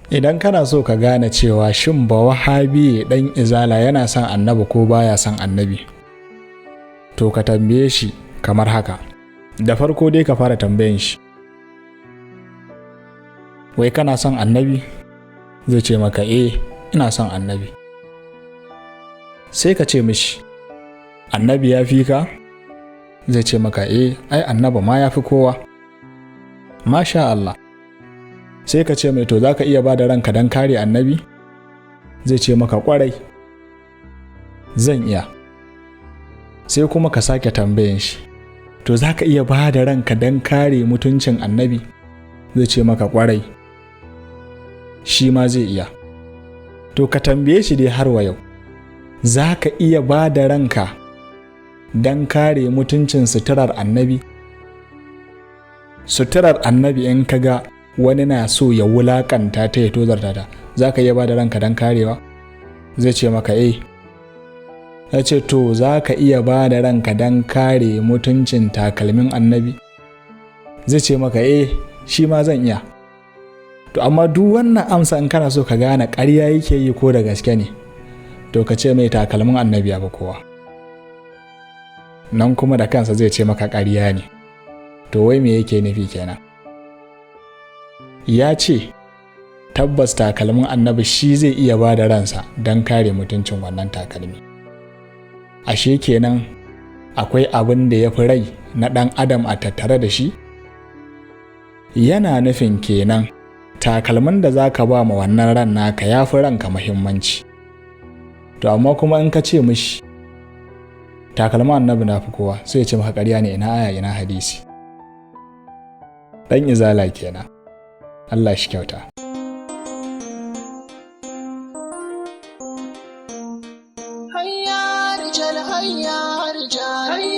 Idan kana so ka gane cewa shin ba wahabi dan izala yana son annabi ko baya son annabi, to ka tambaye shi kamar haka. Da farko dai ka fara tambayan shi, wai kana son annabi? Zai ce maka, eh, ina son annabi. Sai ka ce mishi, annabi ya fi ka? Zai ce maka, eh, ai annabi ma ya fi kowa. Masha Allah. Sai ka ce mai, to za ka iya ba da ranka don kare annabi? Zai ce maka, kwarai, zan iya. Sai kuma ka sake tambayan shi, to za ka iya ba da ranka don kare mutuncin annabi? Zai ce maka, kwarai, shi ma zai iya. To ka tambaye shi dai har wa yau, za ka iya ba da ranka don kare mutuncin suturar annabi? Suturar annabi, in ka ga wani na so ya wulakanta ta, ya tozarta ta, za ka iya ba da ranka don karewa? Zai ce maka, eh. Ya ce, to za ka iya ba da ranka don kare mutuncin takalmin annabi? Zai ce maka, eh, shi ma zan iya. To amma duk wannan amsa, in kana so ka gane ƙarya yake yi ko da gaske ne, to ka ce mai takalmin annabi ya fi kowa. Nan kuma da kansa zai ce maka ƙarya ne. To wai me yake nufi kenan? Ya ce tabbas takalmin annabi shi zai iya ba da ransa don kare mutuncin wannan takalmi. Ashe kenan akwai abin da ya fi rai na ɗan adam a tattare da shi. Yana nufin kenan takalmin da za ka ba ma wannan ran naka ya fi ranka muhimmanci. To amma kuma in ka ce mishi takalmin annabi na fi kowa, sai ya ce maka ƙarya ne, ina aya, ina hadisi? Ɗan izala kenan. Allah shi kyauta. Hayya rijal, hayya rijal, hayya.